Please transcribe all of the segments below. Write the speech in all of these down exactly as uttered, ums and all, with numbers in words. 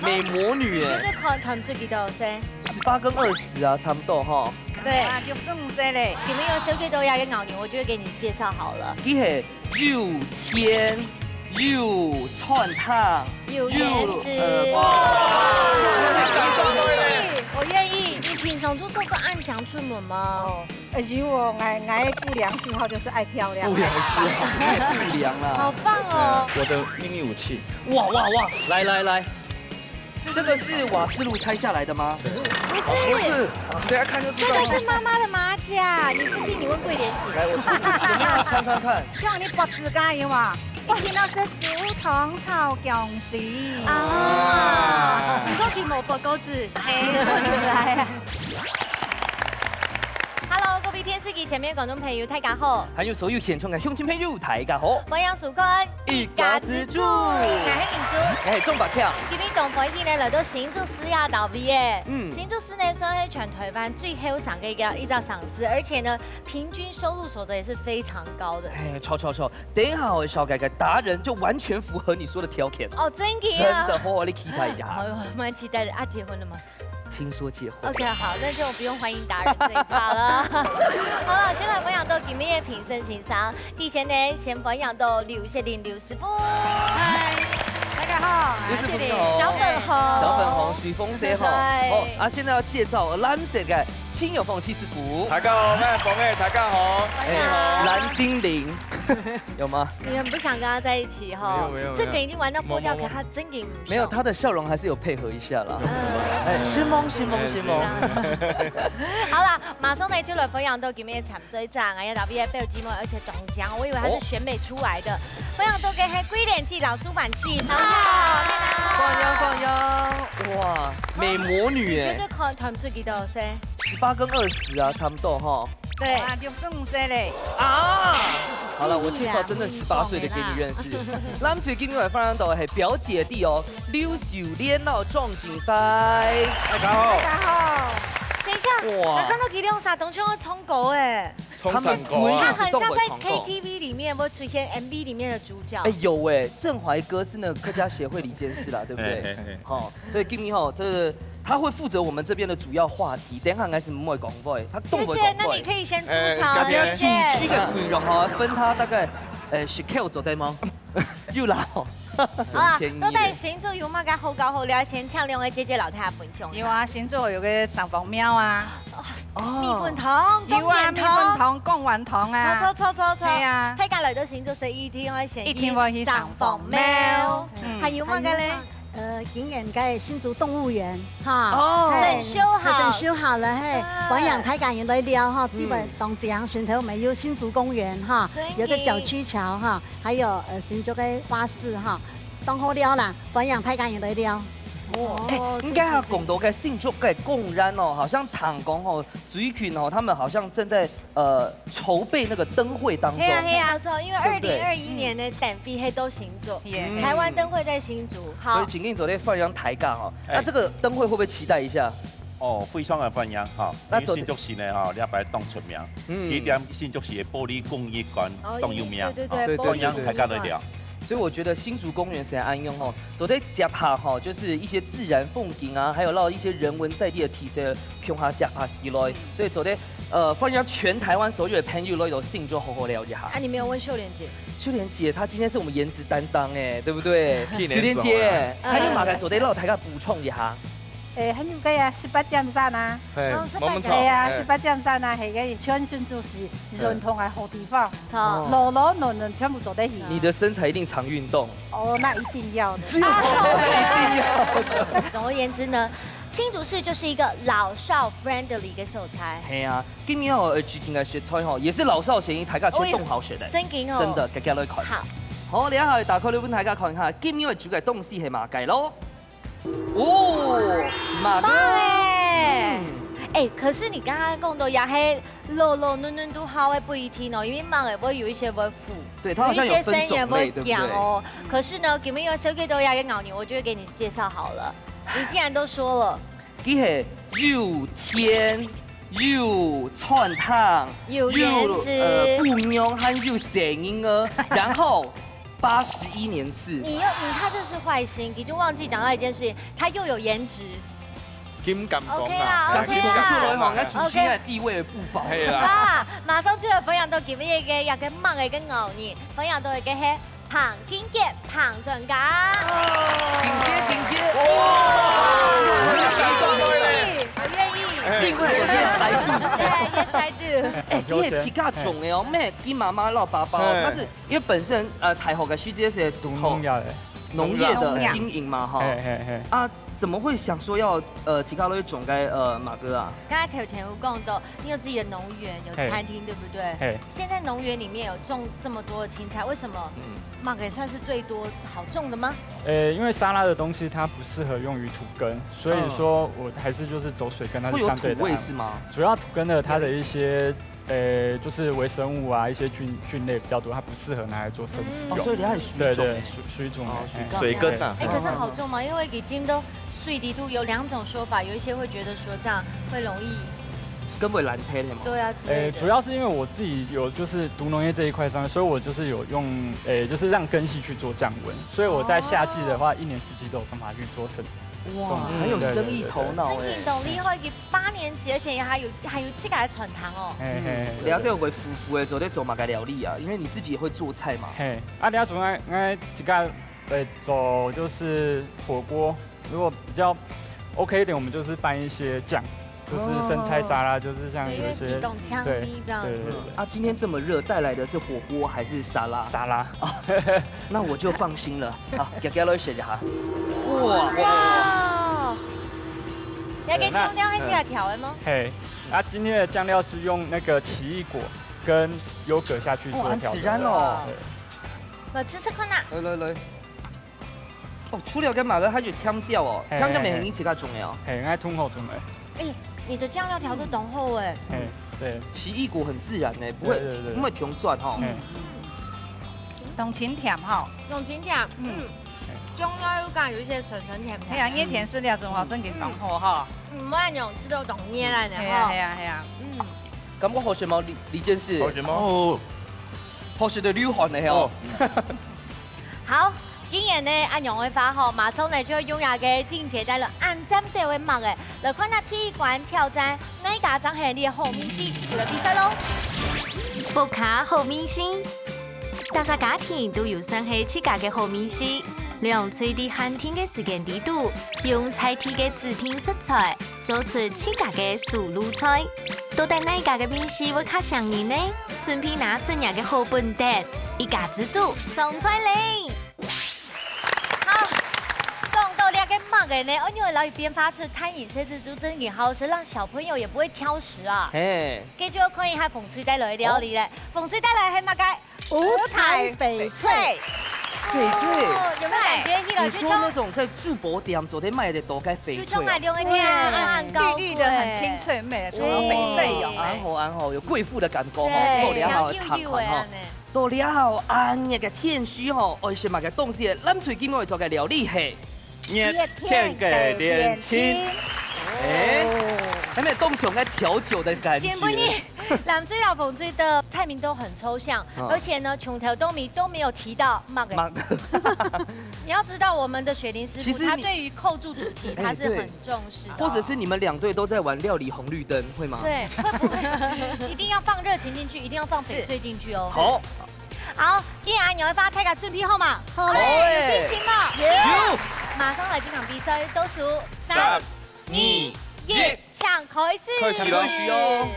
美魔女哎，你絕對看，看毋出幾多歲。十八跟二十啊，差不多哈。對。啊，六十五歲咧。你們有收幾多呀？跟老牛，我就會給你介紹好了。佢係又甜又傳糖，有顏值。呃，哇！我願意，我願意。你平常都做得恁樣出門嗎？哦，哎，因為我，我，我的不良嗜好就是愛漂亮。不良嗜好，不良啦。好棒哦。我的秘密武器。哇哇哇！來來來，這個是瓦斯爐拆下來的嗎？不是，不是，你等下看就知道了。這個是媽媽的馬甲，你不信你問桂蓮姐。來，我穿，我們要穿穿看。像你拔指甲有無？一聽到是豬腸炒薑絲。啊，你講佢無拔過子。哎，來啊。 Hello，各位電視機前面的觀眾朋友，大家好。還有所有現場的鄉親朋友，大家好。歡迎收看一家之煮。𠊎係明珠。𠊎係鍾百強。今日當歡喜呢，來到新竹市啊，到位耶。嗯。新竹市呢，算是全台灣最後生的一個，一隻城市，而且呢，平均收入所得也是非常高的。哎，著著著，等一下哦，小改改達人就完全符合你說的條件。哦，真的啊？真的，好，我來期待一下。好，我蠻期待的。啊，結婚了嗎？ 聽說結婚。OK，好，那就不用歡迎達人這一趴了。好了，先來歡迎到今日的評審先生。之前呢，先歡迎到劉雪玲劉師傅。嗨，大家好，劉師傅你好。小粉紅。小粉紅，水紅色哈。嗨。好，啊，現在要介紹藍色的陳友鳳陳師傅。大家好，我係鳳仔，大家好。哎，你好。藍精靈。 有嗎？你很不想跟他在一起哈？沒有，沒有，沒有。這梗已經玩到破掉，沒有，沒有。可他真的不想。沒有，他的笑容還是有配合一下啦。嗯。哎，承蒙，承蒙，承蒙。好啦，馬上呢就來歡迎到今日的參賽者，還有特別的表姊妹，而且中獎，我以為她是選美出來的。哦。歡迎到的係桂蓮姐、老師傅姐。歡迎，歡迎。哇，美魔女耶。你絕對看，看毋出幾多歲。十八跟二十啊，差不多哈。 對。哇，六十五歲咧。啊！好了，我介紹真正十八歲的給你認識。藍隊今日來分享到的係表姐弟哦，劉秀蓮哦，鍾景輝。大家好。大家好。等一下，哇。𠊎看到佢兩儕當像唱歌欸。唱山歌啊。他們本來就是動鬼唱歌。他很像在K T V裡面會出現M V裡面的主角。哎，有欸，鄭懷哥是那個客家協會理監事啦，對不對？嘿，嘿，嘿。好， 所以今日吼，這個他會負責我們這邊的主要話題。等一下，𠊎係毋會講話，他動不會講話。謝謝，那你可以先出場，哎，謝謝。主持个費用吼，分他大概，呃，十塊左右嗎？有啦吼。好啦，有便宜的。到底新竹有麼个好搞好尞，先請兩位姐姐摎大家分享一下。有啊，新竹有個城隍廟啊。哦。米粉湯、有啊，貢丸湯。米粉湯、貢丸湯啊。著，著，著，著，著。對啊。大家來到新竹，所以一定愛先去城隍廟。一定會去城隍廟。嗯。還有麼个咧？還有麼个 呃，今年个新竹動物園，哈，哦。嘿，整修好。整修好了，嘿，啊。歡迎大家人來尞，哈，嗯。地板當中，順頭我們有新竹公園，哈，真的。有個小曲橋，哈，還有，呃，新竹个花市，哈，當好尞啦，歡迎大家人來尞。哦，哎，哦，應該要講到个新竹个公園哦，好像聽講吼，最近哦，他們好像正在 呃，籌備那個燈會當中。係啊，係啊。沒錯，因為二零二一年呢，對不對？嗯。燈會係在新竹，耶。嗯。台灣燈會在新竹，好。所以今日做得歡迎大家哦。哎。那這個燈會會不會期待一下？哦，非常的歡迎哈，那昨天因為新竹市呢哈，這擺當出名，嗯。第一點新竹市的玻璃工藝館哦，當有名，對，對，對，哈，歡迎大家來尞。玻璃工藝館。所以我覺得新竹公園係恁樣吼，做得結合吼，就是一些自然風景啊，還有到一些人文在地的特色，共下結合起來。所以做得 呃，歡迎全台灣所有的朋友來到新竹好好尞一下。啊，你沒有問秀蓮姐？秀蓮姐，她今天是我們顏值擔當哎，對不對？秀蓮姐，啊。還有麼个做得摎大家補充一下？哎，還有个呀，十八尖山啊。嘿，哦，十八尖山。對啊，哎。十八尖山啊，係个全新竹市運動个好地方。著。哦。老老嫩嫩全部做得去。你的身材一定常運動。哦，那一定要的。一定要的。總而言之呢， 新竹市就是一個老少friendly个所在。係啊，今日哦，呃，煮个食材吼，也係老少咸宜，大家全部當好食个。哦，真个哦。真个，大家來看。好。好，這下打開來分大家看一下，今日煮个東西係麼个咯？哦，馬个。馬欸。嗯。哎，可是你剛剛講到也係老老嫩嫩都好个，不一定哦，因為馬仔會有一些會腐。對，它好像有分種類，有一些生也會講哦。對不對？可是呢，今日有小幾多隻个牛肉，我就會給你介紹好了。 你既然都說了。佢係又甜又傳糖，有顏值。又，呃，不娘還有細人哦。然後，八十一年次。你又，你看这是坏心，你就忘记讲到一件事情，他又有颜值。金敢讲 OK 啦，啊，OK 啦。金敢讲啊。人家主持人的地位不保。系啦。啊，马上就要分享到今日个一个麦个个牛肉，分享到一个系彭金杰彭专家。金杰，金杰。哇！我愿意，我愿意。哎。另外一个 yes I do。对，yes I do。哎，你也自家种的哦，咩金妈妈老爸爸哦，嘿。他是因为本身呃，大学个时节是读农业的。农业的经营嘛，哈。嘿，嘿，嘿。啊，怎么会想说要呃，自家落去种个呃，马哥啊？刚才头前有讲到，你有自己的农园，有嘿。餐厅，对不对？嘿。现在农园里面有种这么多的青菜，为什么嗯。马哥算是最多好种的吗？呃，因为沙拉的东西它不适合用于土耕，所以说我还是就是走水耕，它是相对的。会有土味是吗？主要土耕的它的一些 呃，就是微生物啊，一些菌，菌类比较多，它不适合拿来做生食用。哦，所以它是水种。对，对，水，水种的，哦，水嘿。水耕啊。哎，可是好种吗？因为已经都水里肚有两种说法，有一些会觉得说这样会容易跟尾烂忒的嘛。对啊，之类的。哎，主要是因为我自己有就是读农业这一块上面，所以我就是有用，哎，就是让根系去做降温，所以我在夏季的话，一年四季都有办法去做成。哇，很有生意头脑哎。真的，对，对，对。真的，厉害，已经八年级，而且还有，还有自家个餐厅哦。嘿，嘿，嗯，对，对。了解有个夫妇哎，做得做么个料理啊？因为你自己也会做菜嘛。嘿，啊，你要做，哎，哎，自家，呃，做就是火锅，如果比较OK一点，我们就是拌一些酱，就是生菜沙拉，哦。就是像有一些，对，因为比较香对，味这样子。对，对，对。啊，今天这么热，带来的是火锅还是沙拉？沙拉。哦，那我就放心了。好，给给老师一下。哇，哇。哇！你还可以对，那，冲掉黑起来调的吗？嘿，啊，今天的酱料是用那个奇异果跟优格下去做调的。哦，很自然哦。对。来吃吃看呐。来，来，来。 哦，除了个马哥，还有甜椒哦，嘿，甜椒乜係你自家种个哦。嘿，嘿，𠊎同學種个。哎，你的酱料调得當好哎。嘿，对。奇异果很自然呢，不会，对，对，对。不会忒酸哈。嘿。嗯。當清甜哈。當清甜，嗯。嗯。中药又感觉有一些酸酸甜甜。哎呀，你甜食了之后，真的當好哈。嗯，我也有吃到当热了呢，嘿呀，哈。嘿呀，嘿呀。嗯。感觉好食無？李，李监事。好食無？哦。好食到流汗了，嘿哦。哦。好， 既然呢恁樣个話吼，馬上呢就用這个境界帶了恁讚个个麥仔，來看下第一關挑戰，哪一家正係你个好面試，輸了比賽咯。屋下好面試，大家家庭都有算係自家个好面試，兩隊在限定个時間裡肚，用在地个指定食材，做出自家个手路菜。到底哪一家个面試會較像人呢？準備拿出若个好本事，一家之煮上菜咧！ 好，講到這个麥仔呢，哎喲，老一邊發出餐飲設置都真的好吃，讓小朋友也不會挑食啊。嘿。該就看一下紅隊帶來个料理咧。哦。紅隊帶來个係麼个？五彩翡翠。翡翠。哦，有沒有感覺？你說那種在珠寶店做得賣得到个翡翠啊？就像買兩个天啊，很高貴。綠綠的，很清脆，美，充滿翡翠油。對。恁好，恁好，有貴婦的感覺吼，對，夠了吼，像幼幼的恁樣呢。 到了後，恁熱个天時吼，愛食麼个東西，藍隊今晡日愛做个料理係？熱天个蓮心。哎，有沒有當像該調酒的感覺？今晡日藍隊摎紅隊的菜名都很抽象，嗯。而且呢，從頭到尾都沒有提到麥仔。麥。你要知道，我們的雪玲師傅，其實你，他對於扣住主題，哎，他是很重視的哦。對。或者是你們兩隊都在玩料理紅綠燈，會嗎？對，會不會一定要放熱情進去，一定要放翡翠進去哦。是。好。 好，既然恁樣个話，大家準備好嗎？好咧。有信心嗎？有。有。馬上來這場比賽，倒數三、三、二、二、一，一。請開始。開始咯。開始哦。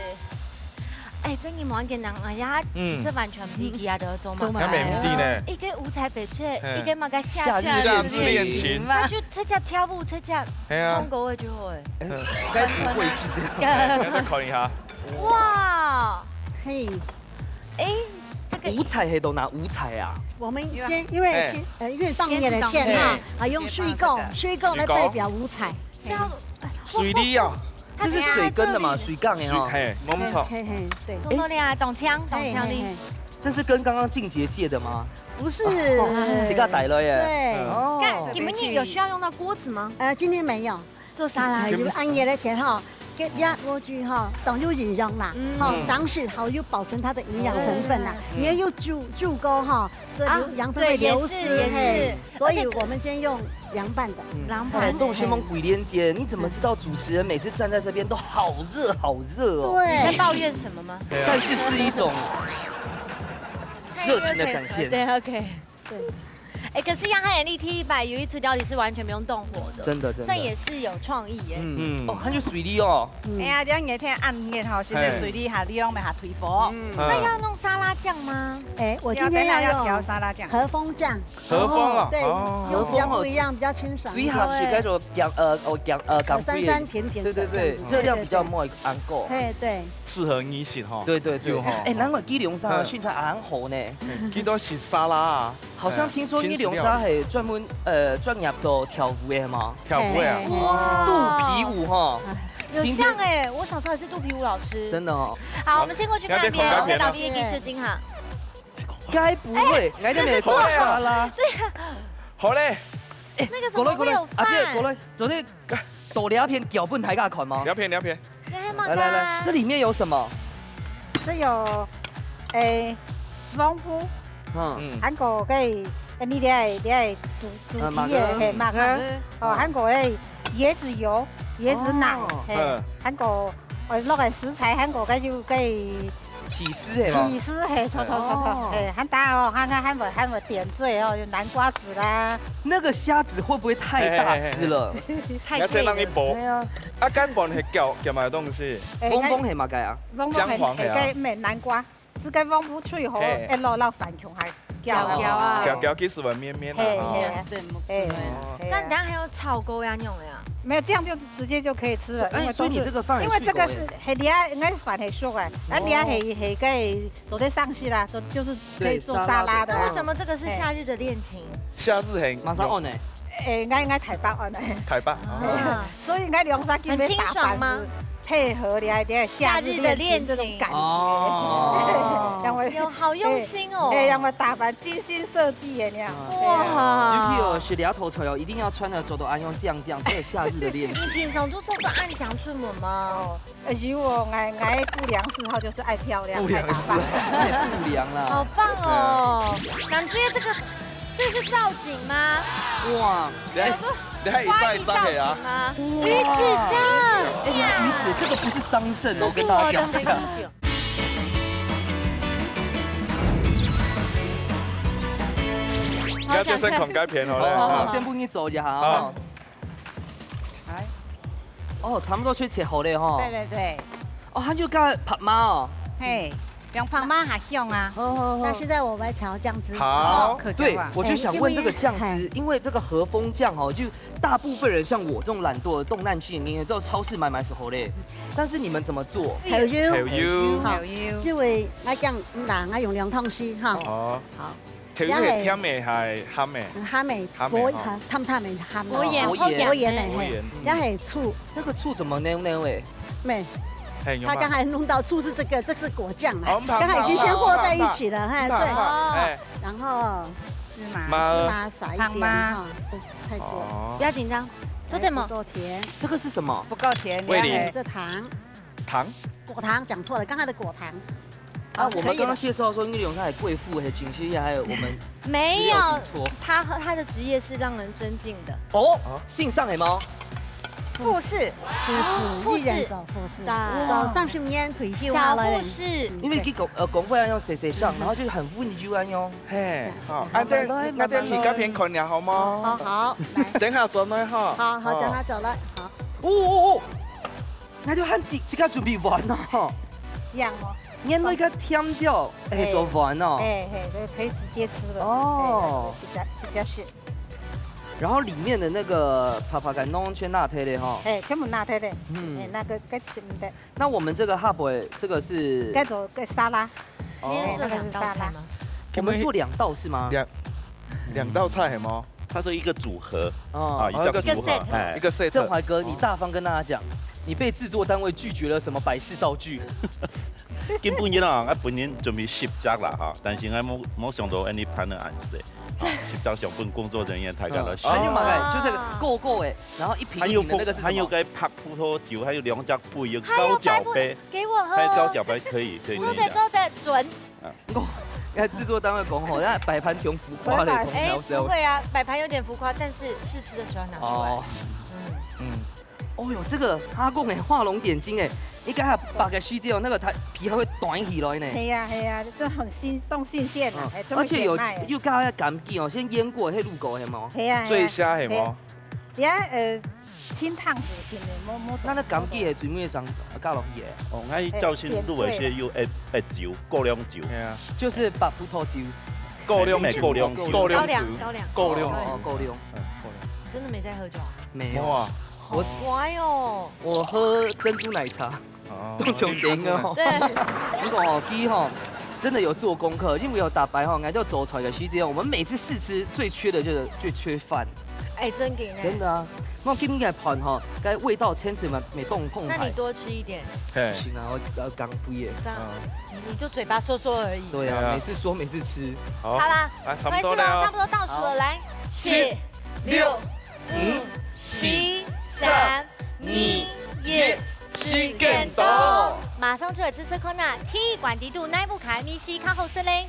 哎，真个無恁簡單，哎呀，嗯。其實完全毋知佢啊，都要做麼个。做麼个？還袂知呢。一个五彩翡翠，嘿。一个麼个夏日夏日戀情。戀情。那就直接跳舞，直接係啊。唱歌个就好欸。哎，該不會是這樣。哎，要再考慮一下。哇！嘿， 哎，這個五彩係到哪五彩啊？我們先，因為哎。天，呃，因為當熱个天哈，天氣當熱。啊，用水果，水果。水果來代表五彩。是要，水梨啊。這是水耕的嘛，水耕的哈。水，嘿，沒錯。嘿，嘿，嘿，對。做到了啊，當香，當香的。嘿，嘿，嘿。這是跟剛剛靜姐借的嗎？不是。哦，自家帶來耶。對。哦。該，你們有需要用到鍋子嗎？呃，今天沒有。 做沙拉。哎，就恁熱个天吼，个鸭莴苣哈，當有營養啦，嗯。哈，嗯。常食好有保存它的營養成分啦，嗯。你也有煮，煮過哈，所以啊，流，養分會流失，對，也是，也是。嘿，所以我們先用涼拌的。而且嗯。涼拌。哎，東西蒙鬼连接，你怎麼知道主持人每次站在這邊都好熱好熱哦？對。你在抱怨什麼嗎？對啊。但是是一種熱情的展現。對，OK。 對。哎，可是楊海燕你第一擺有一出料理是完全不用動火的，真的，真的。算也是有創意耶。嗯。嗯。哦，佢就水煮哦。嗯。哎呀，這樣也忒暗熱吼，現在水煮下，你用來下推火。嗯。那要弄沙拉醬嗎？哎，我今天要用，要，等下要調沙拉醬。和風醬。和風啊，對，哦。有比較不一樣，比較清爽一點。水下就該種鹹，呃，哦，鹹，呃，有酸酸甜甜的這樣子。對，對，對，熱量比較沒有恁高。對，對。嘿，對。適合你食吼。對，對，對。有吼。哎，難怪雞柳沙，嗯。身材恁好呢。嗯，佢都食沙拉啊。 好像聽說你兩儕係專門，呃，專業做跳舞个嘛？跳舞个啊。嘿，嘿，嘿。哦。肚皮舞哈。哎。有像欸，我小時候也是肚皮舞老師。真的哦。好，我們先過去看別人，好。我們再找別的技術金哈。該不會，哎，𠊎都沒做過。這是做什麼？對呀。好嘞。哎，那個怎麼會有飯？過來，過來，阿姐，過來，昨天 到這片腳本大家看嗎？這片，這片。你還蠻大。來，來，來，這裡面有什麼？這有，誒，黃瓠，嗯。嗯。還過該，誒，你這，這，豬，豬蹄个，呃，麥樂。嘿，麥樂。麥樂。哦，嗯。還過該椰子油、椰子奶，哦。嘿，嗯。還過，呃，落个食材，還過該就該 起司係嗎？起司，嘿，著，著，著，著，哦。嘿，還打哦，還，還，還有，還有點綴哦，有南瓜子啦。那個蝦子會不會太大隻了？嘿，嘿，嘿，嘿。太貴了。你要先讓你剝。對啊。啊，該黃瓠係攪，攪麼个東西？哎，黃瓠係麼个啊？黃瓠係，薑黃係啊。哎，該，咩，南瓜，係該黃瓠最好，嘿。哎，落，落飯共下攪。攪，攪啊。攪，攪，其實會綿綿啊，嘿，哈。嘿，嘿。哦。但等下還要炒過要用的呀。沒有，這樣就直接就可以吃了，哎，因為都是，所以你這個飯很適合耶。因為這個是，嘿，你愛，應該是飯很熟哎，啊，你愛，哦。嘿，嘿，可以做得上去啦，做，就是可以做沙拉的啦。對，沙拉做得。那為什麼這個是夏日的戀情？夏日很，馬上on呢。哎，應該，應該太棒on呢。太棒。啊。所以應該兩三斤很清爽嗎？配合你，你夏日戀情這種感覺。夏日的戀情。哦。因為，有，好用心哦。哎，因為打扮 精心設計的呢。哇。尤其哦，食這道菜哦，一定要穿得著到恁樣靚靚，這個夏日的戀情。你平常就著到恁樣出門嗎？哦，呃，有哦，𠊎，𠊎不良嗜好就是愛漂亮，不良嗜好，愛打扮。不良啦。好棒哦！感覺這個，這是造景嗎？哇，哎，你還，你還一晒一晒的啊？花藝造景嗎？哇。魚子醬。哎，你的魚子，這個不是桑葚哦，跟大家講一下。這是我的梅子酒。 你要先看該片好了。好，好，好，啊。先幫你做一下哦。好。來。哦，差不多就切好了吼。對，對，對。哦，佢就加白麻哦。嘿，用白麻較香啊。好，好，好。那現在我們來調醬汁。好。可以了。對，我就想問這個醬汁，哎，因為，嘿。因為這個和風醬哦，就 大部分人像我這種懶惰的，當然去，你也知道超市買買就好咧。但是你們怎麼做？豆油。豆油。好，豆油。因為𠊎講啦，𠊎用兩湯匙哈。哦。好。豆油係甜个還係鹹个？鹹个，鹹个哈。果，淡淡个鹹个。果鹽，果鹽。果鹽个，嘿。果鹽。也係醋。那個醋怎麼扭扭欸？沒。嘿，有嗎？他剛才弄到醋是這個，這是果醬啦。哦，剛才已經先和在一起了，嘿，對。哦。哎。然後 芝麻。麻。芝麻撒一點哈，白麻。不，太多。哦。不要緊張，做什麼？哎，不夠甜。這個是什麼？不夠甜，味醂。你要，這糖。糖？果糖，講錯了，剛才的果糖。啊，哦，我們剛剛介紹說，因為有他的貴婦，還有情緒，還有我們沒有，只有不錯。他和，他的職業是讓人尊敬的。哦，啊？姓尚的嗎？ 護士。護士，護士。醫院做護士，啊。做三十年退休下來了。小護士。嗯，因為佢講，呃，講話要細細聲，嗯。然後就很溫柔恁樣。嘿，好，慢慢來，啊，等，慢慢來。啊，等你該片看了好嗎？好，好，來。等下轉來哈。好，好，好。等下轉來，好。哦，哦，哦，那就喊自，自家準備完了哈。這樣哦。原來該甜椒，哎，嘿。做完哦。嘿，嘿，這可以直接吃了。哦。嘿，比較，比較鮮。 然後裡面的那個白白个攏全拿忒了吼。嘿，全部拿忒了。嗯。嘿，那個，該全部的。那我們這個下背，這個是？該做个沙拉。哦。今天是兩道菜嗎？嘿，那個是沙拉。我們做兩道是嗎？兩，兩道菜係無？他說一個組合，哦。啊，一個組合，哦，一個set。哎。一個set。正懷哥，你大方跟大家講。你被製作單位拒絕了什麼百事道具？今晡日啊，𠊎本人準備十隻啦哈，但是𠊎無無想到恁樣拍得恁細，啊，十隻想分工作人員大家來試。還有嘛，就這個夠夠哎，然後一瓶一瓶的那個是什麼？還有該白葡萄酒，還有兩隻杯，有還有高腳杯，給我喝。還有高腳杯可以可以。做得做得准。哎，製作單位講吼，那擺盤挺浮誇的，拜拜從哎，頭到尾。不會啊，擺盤有點浮誇，但是試吃的時候拿出來。哦，嗯，嗯，哦喲，這個阿公的畫龍點睛哎，你剛才擘開時節哦，那個它皮還會彈起來呢。係啊係啊，這很新，當新鮮啊嗯，還這麼而且有甜美。又加个枸杞哦，先醃過，係滷過係無？係啊，醉蝦係無？而且呃，清湯好甜的，無無。那那枸杞係最尾正加落去个。哦，𠊎朝晨滷个時有一一酒，高粱酒。係啊，就是白葡萄酒。高粱酒，高粱酒高粱酒，高粱高粱高粱酒，哦，高粱。嗯，高粱。你真的沒在喝酒啊？沒有，哇，我乖哦，我喝珍珠奶茶，哦都從零哦。對，如果哦，第一哈，真的有做功課，因為有打白哈，來到走出來的時間，我們每次試吃最缺的就是最缺飯，哎，真的呢。真的啊。那今天的飯哈，該味道千千萬袂當碰壞那你。多吃一點，嘿，行啊，我要剛畢業。這樣嗯你你就嘴巴說說而已。對啊，對啊每次說每次吃。好，好啦，來，差不開始了，多了哦。差不多倒數了，來，七六、五、五、四、三、二、一，時間到。馬上就來試試看啊，第一關底肚哪一款味緒較好食咧？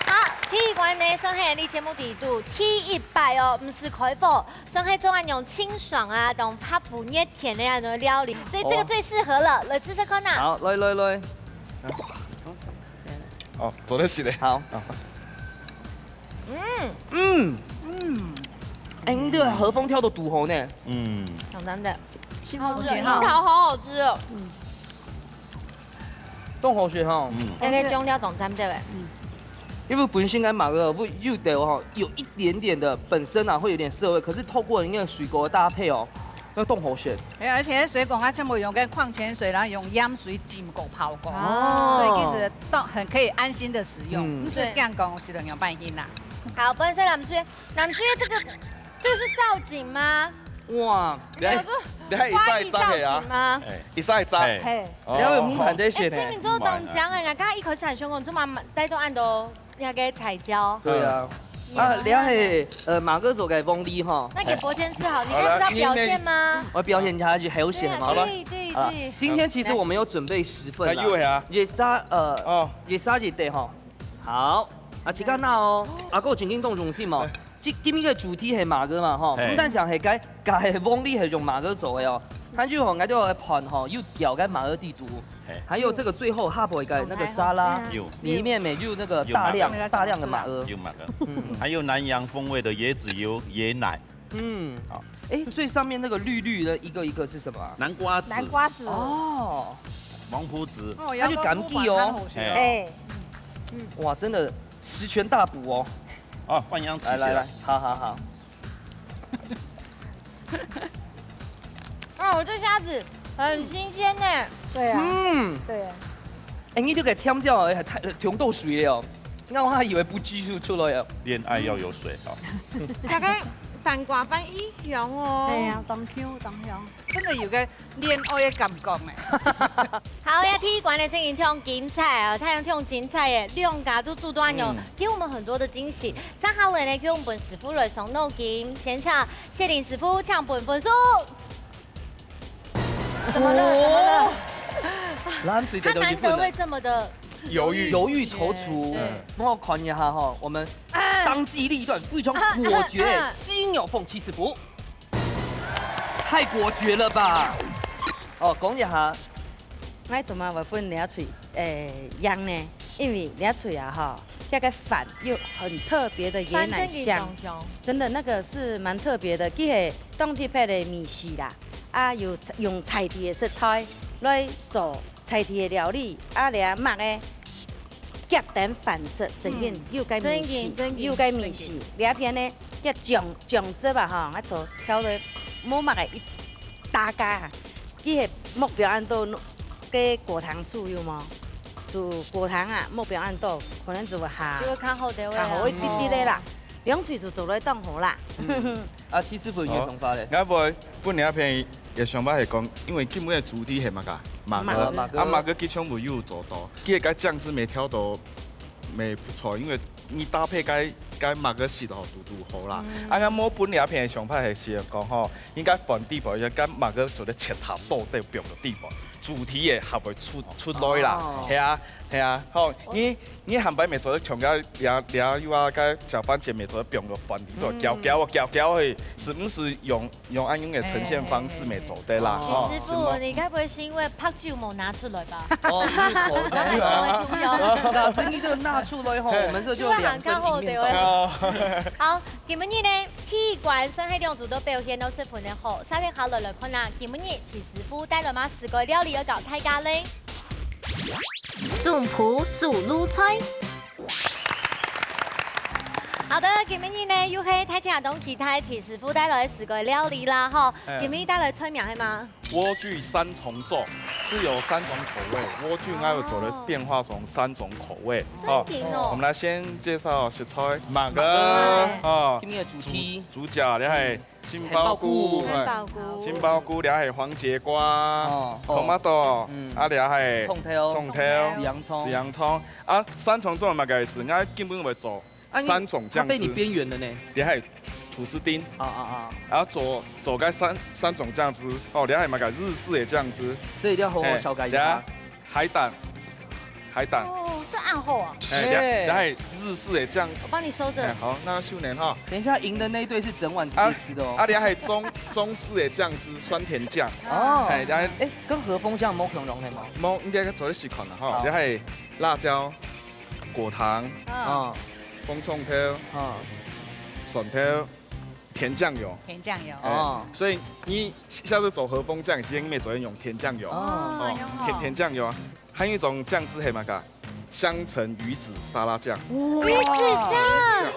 好，第一關呢，算係你節目底肚第一擺哦，毋使開火，算係做恁樣清爽啊，同拍布熱天的那種料理，所以這個最適合了，來試試看啊。好，來來來，哦，做得食咧。好。嗯，嗯嗯，哎，你這個和風調到堵好呢，嗯，簡單的，新好吃，鮮櫻桃好好吃哦。當好食哈。嗯，那個醬料當讚對不對？因為本身該馬哥會有點哈，有一點點的本身啊會有點澀味，可是透過那個水果的搭配哦，那當好食。哎，而且水果它全部用个礦泉水，然後用鹽水浸過泡過，哦所以其實都很可以安心的使用，嗯毋使驚講食到有半斤啦。好，本身南區，南區這個，這是造景嗎？哇，你還你還一儕一隻个啊？嗎？一儕一隻。哎，嘿，哦你還有木炭在哎，選呢。這名做當講哎，剛剛一開始很凶，我做嘛帶到恁多那個彩椒。對啊，啊，你還係呃馬哥做个黃梨哈，那給伯謙吃好，你好了看不到表現嗎？我表現一下就好對啊，險嘛。對對啊對，，今天其實我們有準備十份啦。那又係啊。也是他呃哦，也是他一對哈。好，啊，自家拿哦，啊，還有正經當用心哦哎。今今日个主題係馬哥嘛吼，嘿毋單淨係該該个黃梨係用馬哥做个哦，還有吼，𠊎兜个飯吼，有攪該馬哥底肚嘿，還有這個最後下背个那個沙拉，有裡面沒有那個大量大量的馬哥，有馬哥，嗯還有南洋風味的椰子油、椰奶。嗯好，哎，最上面那個綠綠的一個一個是什麼啊？南瓜子、南瓜子，哦，黃瓠子，哦，它就感激哦要不然它好吃哎，哎，哇，真的十全大補哦。哦，換樣起來來來來。，好好好。哦，這蝦子很新鮮呢。對啊，嗯，對啊，哎，你就給添掉了，還太甜到水了哦。那我還以為不繼續出來了。戀愛要有水哈。大概飯掛飯異香哦。哎呀，當香當香。真的有個戀愛的感覺呢。好呀，第一關呢，真的挺精彩啊，太陽挺精彩耶，兩家都做到恁樣，嗯給我們很多的驚喜。接下來呢，給我們本師傅來上腦筋，先請謝林師傅請分分數。怎麼了？怎麼了？冷水他難得會得到一份了。這麼的猶豫猶豫躊躇對，不過看一下哈，我們當機立斷，非常果決，七秒鳳七尺服，太果決了吧？哦，講一下，𠊎做麼會分這喙誒贏呢？因為這喙啊吼，這個飯有很特別的椰奶香，香，真的那個是蠻特別的，佢係當特別的味緒啦。啊，有用在地的食材來做在地的料理，啊，這麥个夾等飯食，真緊有個味緒，真緊真緊有個味緒。這片呢，這醬醬汁啊吼，𠊎做調了無麼个一大家，佢係目標恁多个果糖醋有無？做果糖啊，目標恁多，可能就會下就會較好的味較好一道。滴滴个啦。兩隊就做來當好啦。嗯。啊，徐師傅有想法咧？𠊎會分你一片个想法係講，因為今日个主題係麼个？麻糍。麻糍。啊，麻糍佢全部有做到，佢个醬汁乜調到乜不錯，因為你搭配該，該麻糍食到堵堵好啦。嗯。啊，𠊎無分你一片个想法係講吼，應該飯底部，應該麻糍做得切下，倒在放到底部，主題个還會出，出來啦。哦。係啊，係啊，吼，你 你下擺乜做得像該這，這有啊，該攪拌節乜做得放个飯裡肚，嗯。攪攪啊，攪攪嘿，是毋是用，用恁樣个呈現方式乜做得啦？哦。吼，徐師傅，是無？你該不會是因為白酒沒拿出來吧？哦，入口難啊。老闆說會重要。老師，你這個拿出來吼，嘿。我們這就兩份一面倒。就會很靠後，對不對？哦。好，今晡日呢，第一關算係兩組都表現到十分个好，接下來來看啊，今晡日徐師傅帶來麼个四個料理要教大家咧。 總鋪手路菜。好的，今晡日呢，又係大家當期待徐師傅帶來个四個料理啦，吼。哎。今晡日帶來个菜名係麼个？萵苣三重奏，是有三種口味，萵苣𠊎有做了變化成三種口味。哦。吼，真的哦。我們來先介紹食材，麻糍，麻糍。哦，今天的主題。主，主角，你看，嗯。 杏鮑菇，杏鮑菇。哎，杏鮑菇，這係黃節瓜，哦，tomato，嗯。啊，這係蔥頭，蔥頭，紫洋蔥。紫洋蔥。啊，三重奏麼个意思？𠊎今晡日會做啊，你，三種醬汁。它被你邊緣了呢。這係吐司丁。啊，啊，啊。然後做，做該三，三種醬汁，哦，這係麼个日式个醬汁。這一定要好好紹介一下。哎，這 海膽，海膽。哦，這恁好啊。哎，哎。這，這係日式个醬。我幫你收著。哎，好，那秀年哈。等一下贏的那一隊是整碗直接吃的哦。啊，啊，這係中，中式个醬汁，酸甜醬。哦。哎，這係哎，跟和風醬無相同的嗎？無，你這個做得試看啦哈。好。這係辣椒、果糖、嗯。啊。紅蔥頭、啊。蒜頭、甜醬油。甜醬油。哎，哦。所以你下次做和風醬，先做用甜醬油。哦。哦，哎喲。甜，甜醬油啊。 還有一種醬汁係麼个？香橙魚子沙拉醬。哇。魚子醬。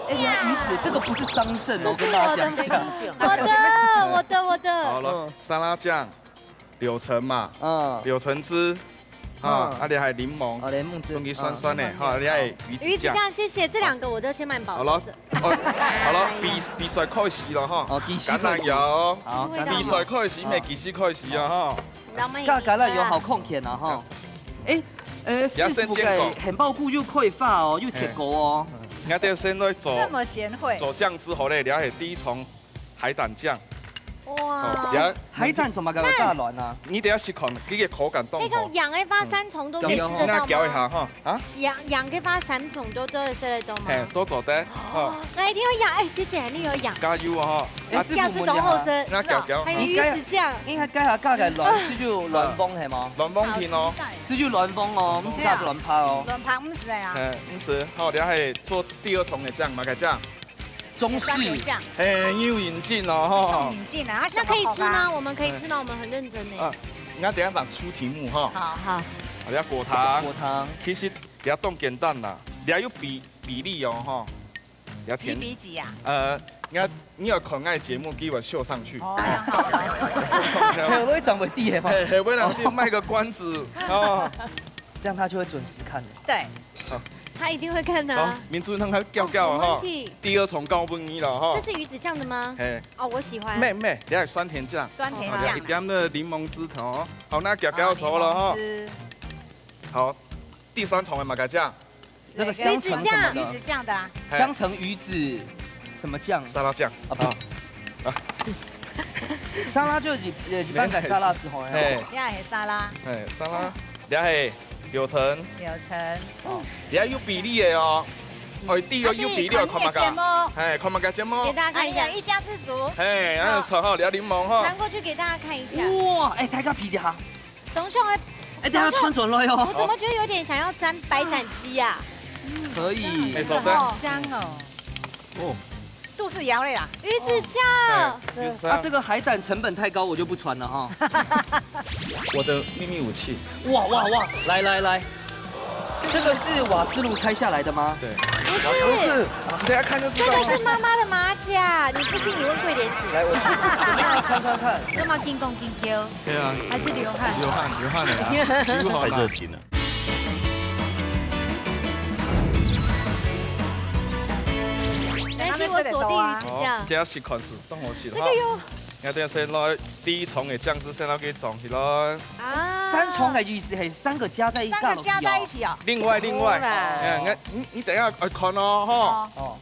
哎呀，魚子，這個不是桑葚哦，不是我的，跟大家講一下。我的，我的，我的。好了，嗯。沙拉醬，柳橙嘛，嗯。柳橙汁，啊，嗯。啊，你還有檸檬，哦，檸檬汁。分佢酸酸的，嗯，哈，你還有魚子醬。魚子醬，謝謝，這兩個我都先幫你保留著。好了，哦，好了，比，比賽開始了哈。哦，比賽開始。橄欖油，好，橄欖油。比賽開始，好。乜計時開始啊哈。 教大家有好看見啊，吼。哎，呃，師傅个杏鮑菇又開花哦，又切過哦。哎。𠊎兜先來做，這麼賢惠。做醬汁好咧，這係第一重海膽醬。哇。哦，這海膽做麼个會炸軟啊？你等下試看，這個口感當好。那個養的花三重都可以吃得到嗎？嗯。那攪一下哈，啊？養，養的花三重都做得吃得到嗎？嘿，都做得，哦。哦，那一定要養，哎，姐姐，你有養。加油哦，哈。哎，啊，師傅問一下。嫁出東後生。那攪攪。還有魚子醬。 應該該下加个卵，係就卵黃係無？卵黃片哦。係就卵黃哦，毋係加卵白哦。卵白毋係啊。嘿，毋係，好，這係做第二重个醬，麼个醬？中式。蒜頭醬。嘿，又引進哦，吼。引進啊，那可以吃嗎？我們可以吃嗎？我們很認真呢。啊，你要等一下打出題目哈。好。好。好，這果糖。果糖。其實這當簡單啦，這有比，比例哦，吼。 要填。幾比幾啊？呃，你要，你要看𠊎節目，給我秀上去。哦，哎呀，好。嘿，我會講我弟的嗎？嘿，嘿，我讓弟賣個關子哦。這樣他就會準時看了。對。好。他一定會看的啊。好，明珠讓他叫叫哈。好，沒問題。第二重交分你了哈。這是魚子醬的嗎？嘿。哦，我喜歡。妹妹，你要酸甜醬。酸甜醬。哦，一點的檸檬汁頭。好，那攪攪熟了哈。檸檬汁。好，第三重的麼个醬？ 那個香橙什麼的。魚子醬。魚子醬的啊。嘿。香橙魚子什麼醬？沙拉醬。啊，不。啊。沙拉就一，呃，一般的沙拉是吼，嘿。這係沙拉。嘿，沙拉。這係柳橙。柳橙。哦，這有比例的哦。哦，第一個有比例的，啊，看麼个？你看你的節目。嘿，看麼个節目？給大家看一下。哎呀，一家之煮。嘿，還有炒好，這檸檬哈。傳過去給大家看一下。哇，哎，大家比一下。 當像欸，哎，等下穿轉來哦。我怎麼覺得有點想要沾白斬雞呀？可以。沒錯，好香哦。哦。肚屎枵咧啦。魚子醬。哎，魚子醬。啊，這個海膽成本太高，我就不傳了哈。我的秘密武器。哇，哇，哇，來，來，來。這個是瓦斯爐拆下來的嗎？對。不是。不是，你等下看就知道了。這個是媽媽的馬甲，你不信你問桂蓮姐。來，我，我穿穿看。幹嘛緊講緊叫？ 對啊。還是流汗？流汗，流汗了啊，流汗了啊。太熱情了。來，徐我鎖定魚子醬。好，等下試看試，當好食哈。這個有。𠊎等下先來第一重个醬汁先拿去裝起來。啊。三重个意思係三個加在一起。三個加在一起啊。另外，另外，好啦。哎，你，你，你等一下愛看哦，吼。哦。哦。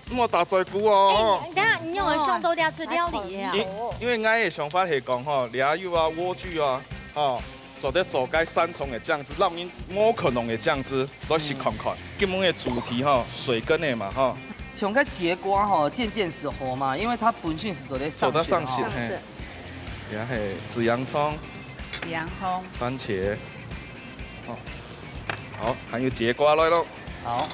莫打嘴鼓哦，吼。哎，你等下你用个上到底出料理呀？因，因為𠊎个想法係講吼，這有啊，萵苣啊，吼，做得做該三重个醬汁，讓人無可能个醬汁，來試看看。今日个主題吼，水耕个嘛，吼。 像該節瓜吼，漸漸係好嘛，因為佢本身係做得上色吼。做得上色，嘿。上色。也係紫洋蔥、紫洋蔥。番茄，哦，好，還有節瓜來咯。好。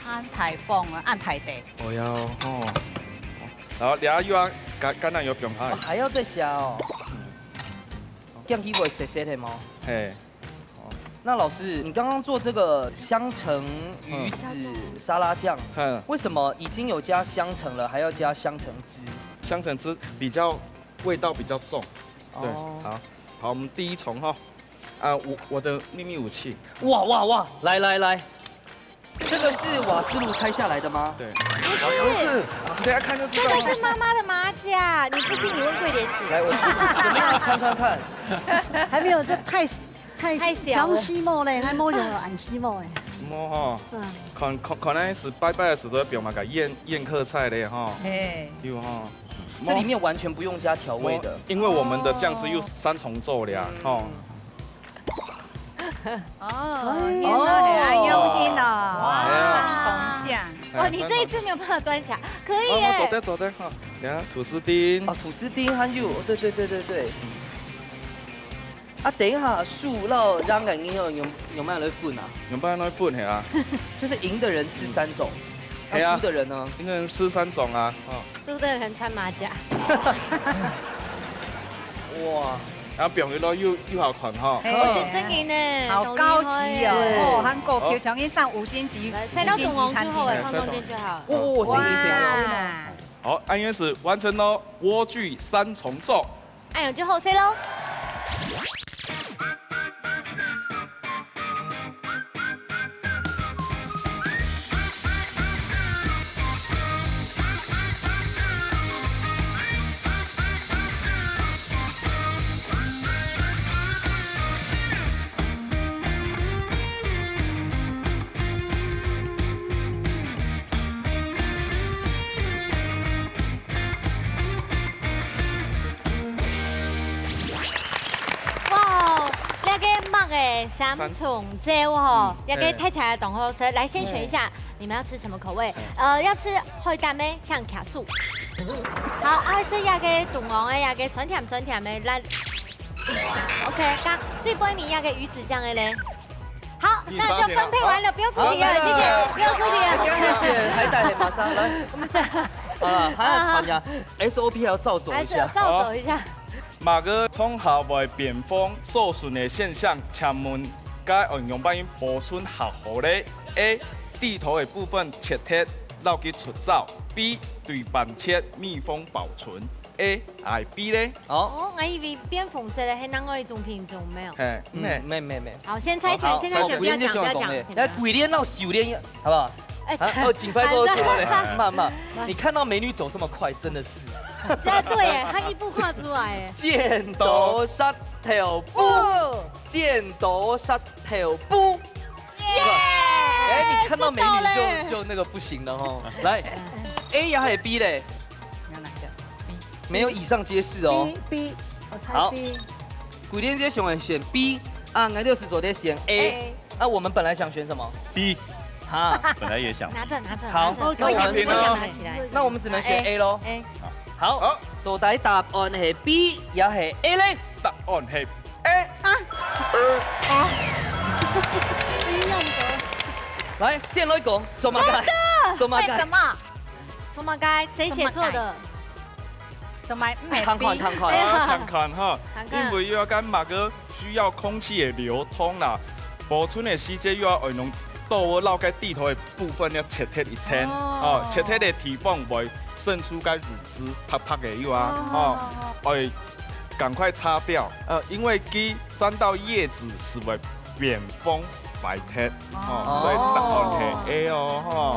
恁大方啊，恁大塊。哦，要，哦。然後這又要橄，橄欖油放下。哦，還要再加哦。嗯。這樣佢會澀澀个嗎？嘿。 那老師，你剛剛做這個香橙魚子沙拉醬，嗯。為什麼已經有加香橙了，還要加香橙汁？香橙汁比較，味道比較重。對，哦。好，好，我們第一重哈。啊，我，我的秘密武器。哇，哇，哇，來，來，來。這個是瓦斯爐拆下來的嗎？對。不是。不是，你等下看就知道了。這個是媽媽的馬甲，你不信你問桂蓮姐。來，我，我們要穿穿看。還沒有，這太 太，太小了。當時髦咧，還無用恁時髦誒。無吼。嗯。可，可，可能係拜拜个時節放麼个宴，宴客菜咧吼。嘿。有吼。這裡面完全不用加調味的。無，因為我們的醬汁有三重奏了，嗯。吼。哦，哎。原來係恁用心哦。哇。三重醬。哎，哦，你這一隻沒有辦法端起來，可以耶。哦，我做得，做得，哈。等下，吐司丁。哦，吐司丁還有，對，對，對，對，對。 啊，等一下，輸摎贏个人用，用，用麼个來分啊？用麼个來分係啊？就是贏的人吃三種，係啊。那輸的人呢？贏的人吃三種啊，哦。輸的人穿馬甲。哇。然後表面都又，又好看哈。嘿。我覺得真的呢，好高級哦。好厲害耶。哦，還高級，哦。像一上五星級，來，塞到五星級餐廳。中央就好了，放中間就好了。哦，哦，哇。哇。好，恁樣係完成咯，萵苣三重奏。 哎喲，就好勢咯。哇，這個麥个三重奏吼，嗯，這個大家都當好食。來，先選一下，你們要吃什麼口味？呃，要吃海膽个，請舉手。好，愛吃這個中央个，這個酸甜酸甜个，來。OK，該最背面這個魚子醬个咧。 好，那就分配完了，不用出題了，謝謝，不用出題了。剛開始還帶黑馬上來。好了，還要講一下，S O P還要照走一下。還是照走一下。麼个場合會變黃，所脣个現象，請問該愛仰般保存較好咧？A，蒂頭个部分切忒，摎佢出燥。B，對半切密封保存。 A，還係B咧？哦。哦，𠊎以為變紅色个係另外一種品種，無有。嘿，嗯，嗯。沒，沒，沒。好，先猜拳，好，現在選，好，不要講，不要講。來，鬼臉到手臉，好不好？哎，啊，哦，緊拍過去了，慢慢。你看到美女走這麼快，真的是。這對耶，她一步跨出來耶。剪刀石頭布，哦。剪刀石頭布。 耶！哎，你看到美女就，知道了。就那個不行了吼。來，A也還是B咧？你要哪一個？B。沒有以上皆是哦。B，B，我猜好。B。古典姐想要選B，啊，𠊎就是昨天選A。A。啊，我們本來想選什麼？B。哈。本來也想。拿著，拿著，好，拿著，那我們，快點，快點拿起來。那我們只能選A咯。A。好，好。到底答案係B也係A咧？答案係 哎，啊。啊。不一樣的。來，先來講，做麼个？真的？做麼个？為什麼？做麼个？誰寫錯的？做麼个？看看，看看。對啊。啊，看看哈，看看。因為有該麼个需要空氣个流通啦，保存个時節又愛用刀仔摎該蒂頭个部分愛切忒一層，哦。哦，切忒个地方會滲出該乳汁，白白个有啊，哦。哦，愛 趕快擦掉，呃，因為佢沾到葉子係會變黃白忒，哦，哦。所以答案係A哦，吼。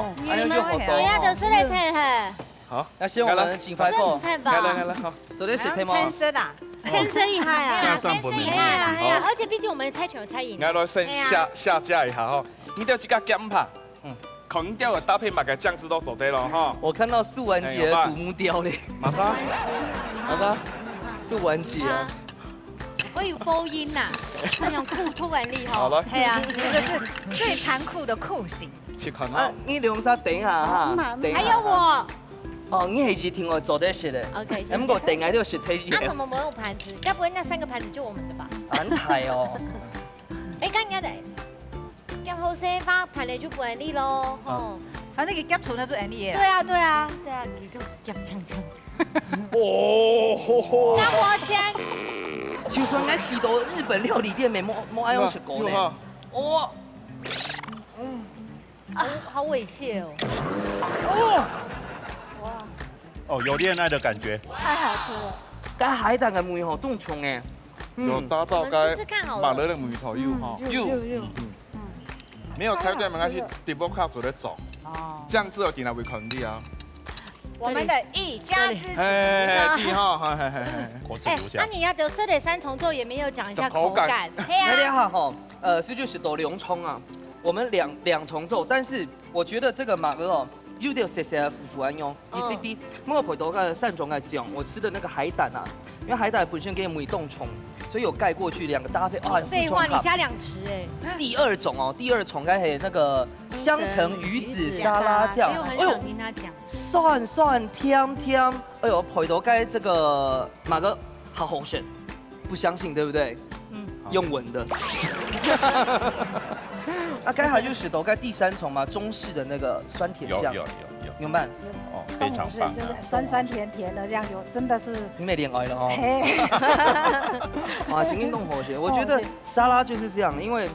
好多哦。人家都是来看嘿。好，那希望我们金牌狗，来来来，好，昨天写可以吗？看色啊，看色一下啊，看色一下啊，哎呀，而且毕竟我们猜拳有猜赢。来来，先下下架一下哈，你就自家讲吧，嗯，看你调个搭配嘛，个酱汁都做得了哈。我看到素丸姐的独木雕嘞，马上，马上，素丸姐啊。 我有播音呐，那种酷突然力吼。好了，哎呀，这个是最残酷的酷刑。去看啊，你两只等一下哈，等一下。还有我。哦，你还是听我做得食的。OK，谢谢。哎，不过等下就食太热。那怎么没有盘子？该不会那三个盘子就我们的吧？安排哦。哎，刚人家的，刚好先发盘了就不安利喽，吼。反正你夹出那就安利了。对啊，对啊，对啊，你就夹锵锵。 哦，张伯谦。就算俺去到日本料理店，没没没爱用食过呢。哇，啊，好猥亵哦。哦，有恋爱的感觉。太好吃了。該海胆个味吼，當重哎。有搭到該，我们吃吃看好了。马勒的味道有哈。有有有。没有猜对没关系，直播卡做得走。哦，这样子我定然会肯定啊。 我们的一家之煮。嘿嘿嘿，对哈，嘿嘿嘿。口水流下来。哎，那你要得色的三重奏也没有讲一下口感。口感。嘿啊。那你好吼，呃，是就是多两重啊，我们两两重奏，但是我觉得这个马哥哦，有点细细的苦苦安用，一滴滴，那个配到个三重个酱，我吃的那个海胆啊，因为海胆本身给母一冻虫，所以有盖过去两个搭配，啊，废话，你加两匙哎。第二种哦，第二种该是那个香橙鱼子沙拉酱，哎呦，很少听他讲。 酸酸甜甜，哎呦，配到该这个马哥好好吃，不相信对不对？嗯，用闻的。那刚好就食到该第三重嘛，中式的那个酸甜酱，有有有有，有没有？哦，非常棒啊！真的酸酸甜甜的这样有，真的是你没恋爱了哦。嘿，哇，今天弄好吃，我觉得沙拉就是这样，因为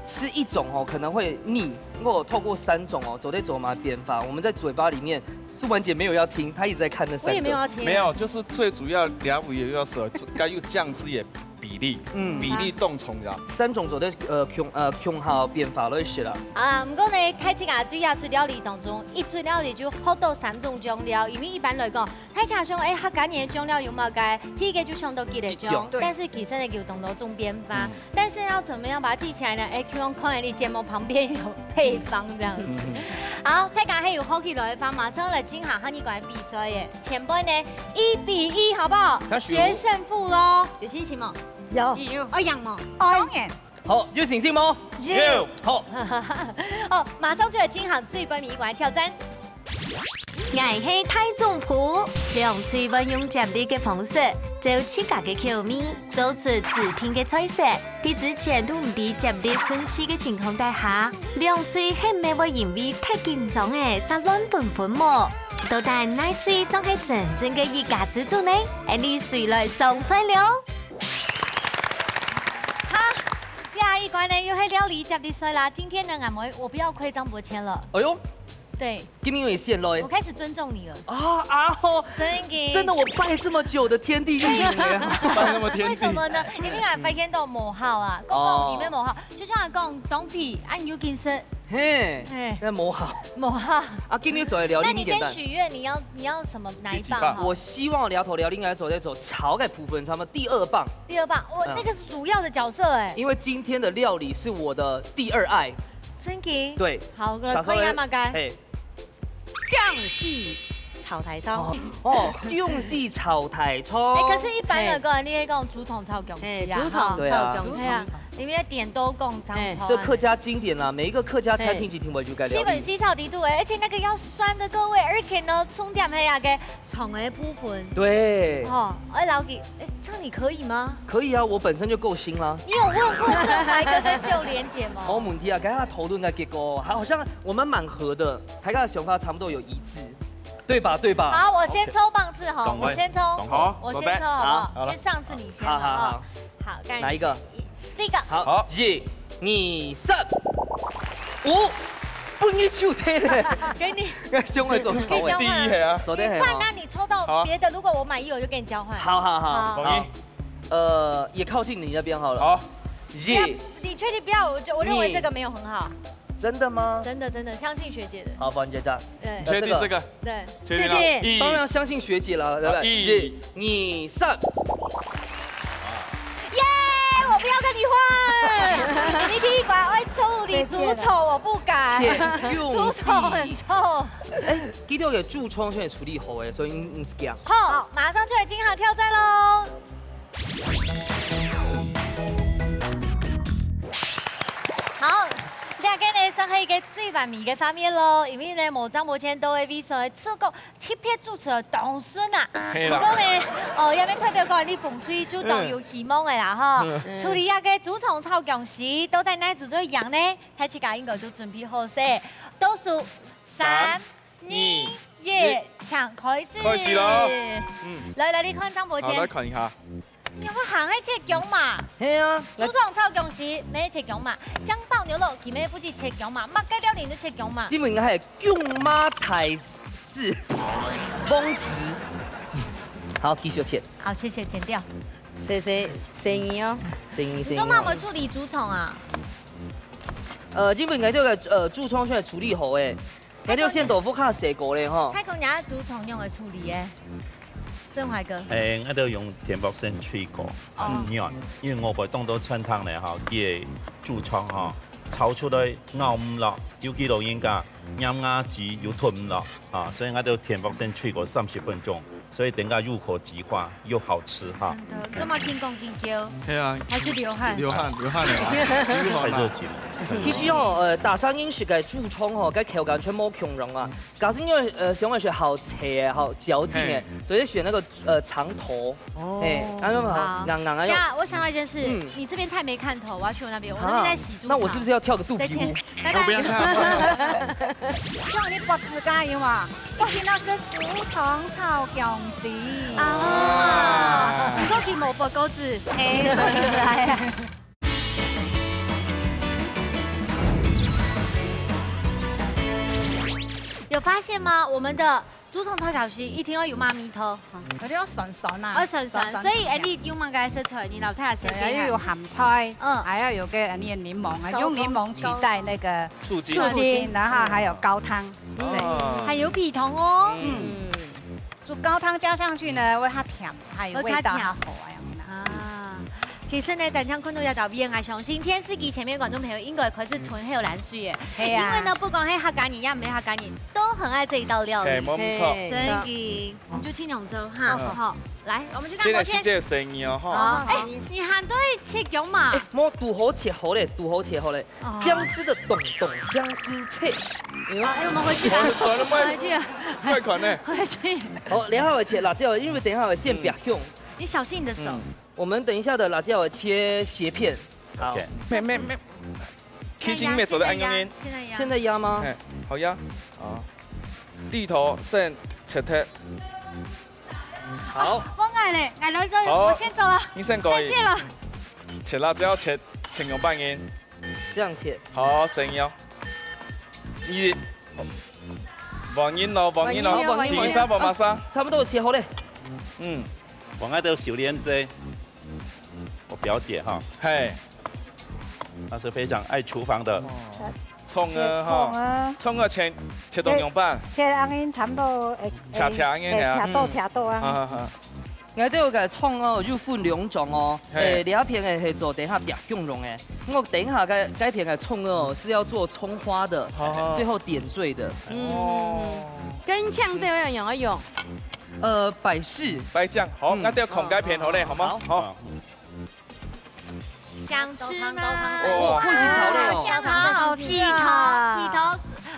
吃一种哦，可能会腻。如果透过三种哦，做得做嘛变化，我们在嘴巴里面，素文姐没有要听，她一直在看那三个。我也没有要听。没有，就是最主要，两位也要说，该有酱汁也比例，嗯，比例当重要。三种做得呃，共呃共好变化了一些了。啊，毋过呢，开始啊，对亚洲料理当中，一出料理就好多三种酱料，因为一般来讲， 大家想，哎，客家人个醬料有麼个？第一个就想到桔仔醬，桔醬，對。但是其實呢，有當多種變化。嗯。但是要怎麼樣把它記起來呢？哎，希望看你節目旁邊有配方這樣子。嗯。好，大家還有好奇來个話，馬上來進行下一關比賽耶。前半呢，一比一，好不好？加油。決勝負咯。有信心嗎？有。有。哦，贏嗎？哎。當然。好，有信心嗎？有。有。好。哦，馬上就來進行最尾一關挑戰。 𠊎係大總鋪，兩隊會用接力个方式，照自家个口味，做出指定个菜色。在之前都毋知接力順序个情況底下，兩隊係毋係會因為忒緊張仔，煞亂紛紛無？到底哪隊正係真正个一家之煮呢？恁樣誰來上菜了？好，下一關呢，又係料理接力賽啦。今天呢，俺們，我不要虧張伯謙了。哎喲，對。 今天有線咯。我開始尊重你了。啊，啊，吼，真的。真的，我拜這麼久的天地日，拜那麼天地。為什麼呢？因為俺發現到無效啊，公公裡面無效，就像俺講，東皮，啊，你又緊食。嘿，嘿。那無效。無效。啊，今天做的料理那你簡單。先許願，你要，你要什麼，哪一棒好？我希望這道料理應該做得做炒个部分，差不多第二棒。第二棒，我，嗯。那個是主要的角色欸。因為今天的料理是我的第二愛。真的？對。好，我來看一下嘛，該。嘿。 薑絲炒大腸。哦，哦，薑絲炒大腸。哎，可是一般來講，對。你會講竹筒炒薑絲啊，哎，竹筒炒薑絲。哈。對啊。對啊，裡面點都講長炒啊。哎，這客家經典啦，每一個客家餐廳一定會有該料理。哎。西本西炒底肚哎，而且那個要酸的，各位，而且呢，重點係那個腸的部分。對。哦，哎，老弟，哎，這樣你可以嗎？可以啊，我本身就夠腥啦。你有問過這懷哥跟秀蓮姐嗎？沒問題啊，剛剛討論的結果，好像我們蠻合的。 大家的想法差不多有一致，對吧？對吧？好，我先抽棒子哈，OK。我先抽，好，我先抽，好不好？好，好了。因為上次你先嘛，好，好，哈。好。好，該你哪一個？這個。好，好。一、二、三、五，分你抽忒了。給你。該上來做草欸。可以交換啊。第一個啊。做得很好。你換啊，你抽到別的，好啊。如果我滿意，我就給你交換。好，好，好，好。好。同意。呃，也靠近你那邊好了。好。一、不要，你確定不要？我就，我認為這個沒有很好。真的吗？真的真的，相信学姐的。好，宝姐讲。对。你确定这个？对。确定啊？确定。一，当然要相信学姐了，对不对？好，一，二，三。耶！我不要跟你换。你第一关会处理猪虫，我不敢。猪虫很臭。哎，第六个猪虫现在处理好哎，所以你你是这样。好，马上就来进行挑战喽。 好，這个呢算係一个最完美个畫面咯，因為呢無張無錢都會為所有出國特別主持个當順啊。係啦。毋過呢，哦，也免代表講你風水就當有希望个啦吼。嗯。處理這个豬蟲炒薑絲，到底哪組最贏呢？大自家應該都準備好勢，倒數三、三、二、二、一，請開始。開始咯。嗯。來來，你看張無錢。好，來看一下。 你會行去切薑嘛？係啊，豬腸炒薑絲，乜切薑嘛？醬爆牛肉，佢乜不止切薑嘛？麼个料理都切薑嘛？你們應該係薑媽大使，王子。好，繼續切。好，謝謝，剪掉。謝謝，謝你哦。謝你，謝你哦。你做麼會處理豬腸啊？呃，基本上這个呃豬腸先處理好誒，該就先豆腐較細个咧吼。太空人豬腸用來處理誒。 振懷哥。誒，𠊎都用電鑊先炊過，哦。嗯，因為我會當到餐廳咧吼，佢个豬腸吼，炒出來咬毋落，尤其老人家，咬牙齒又吞毋落啊，所以𠊎都電鑊先炊過三十分鐘，所以等下入口即化又好吃哈。真的，這麼輕功輕教，係啊，還是流汗。流汗，流汗了啊，流汗了。太熱情了。其實哦，呃，大家認識个豬腸吼，該口感全無共樣啊。 假使你呃想要食好脆个、好嚼劲个，嘿。就係選那個呃腸頭，哦。嘿，然後好好。硬硬个。呀，我想到一件事，嗯。你這邊太沒看頭，我要去我那邊，我那邊在洗豬腸。啊，那我是不是要跳個肚皮舞？再見，拜拜。我不要看。像你拔自家有嘛？我聽到是豬腸炒薑絲。啊，你說佢無拔果子，哎，說起來。 有發現嗎？我們的豬腸炒薑絲一定要有媽咪頭，有點酸酸啊。哦，酸酸，酸酸所以，哎，甜甜。你用麼个色彩？你老太太先對啊，又有鹹菜，嗯。還要有個，呃，那個檸檬啊，高湯。用檸檬取代那個醋精。醋精，然後還有高湯。嗯。對。哦。還有皮糖哦。嗯。嗯。 煮高湯加上去呢，會較甜，還有味道較好，會較甜。哎呀，啊，其實呢，等下看到這道菜，𠊎相信電視機前面觀眾朋友應該開始吞口涎水耶。係啊。因為呢，不管係客家人也毋係客家人，都很愛這一道料理。係，無錯。係，真个。我們就盡量做哈，嗯。好，來，我們去看國片。這個係這個生意哦，吼。好，哎，你還對切薑嘛？哎，無，堵好切好咧，堵好切好咧。 哦。薑絲个洞洞，薑絲切。哎呦。好，哎，我們回去啦。轉了，轉了，我們回去啊。快款呢。回去。好，等一下我切辣椒，因為等一下我先煸香。嗯。你小心你的手。嗯，我們等一下的辣椒我切斜片。好。OK。沒，沒，沒。其實你也做得恁樣呢。現在壓，現在壓。現在壓嗎？哎，好壓。啊。地頭先切忒。好。哦，我來了，來了，好。我先走了。你先過去。再見了。切辣椒，切，切兩半人。 這樣切。好，生意哦。你，黃銀咯，黃銀咯，黃銀咯，黃銀咯。第三，黃馬上。差不多切好咧。嗯，我愛到小蓮姐，我表姐哈，嘿。她是非常愛廚房的。蔥啊哈，蔥啊。蔥啊切，切到兩半。切恁樣差不多，誒，誒，切切恁樣啊。誒，切到，嗯。切到啊。好，好，好。 𠊎兜个蔥哦，有分兩種哦。嘿。誒，這片个係做等下煸薑用个，我等下該，該片个蔥哦，是要做蔥花的，好，好。最後點綴的。嗯，哦。跟醬這樣用一用。呃，百事。百醬，好，嗯。那就看該片好咧，好嗎？好。好。想吃嗎？哦，我已經炒了哦。想好，好，皮頭，皮頭，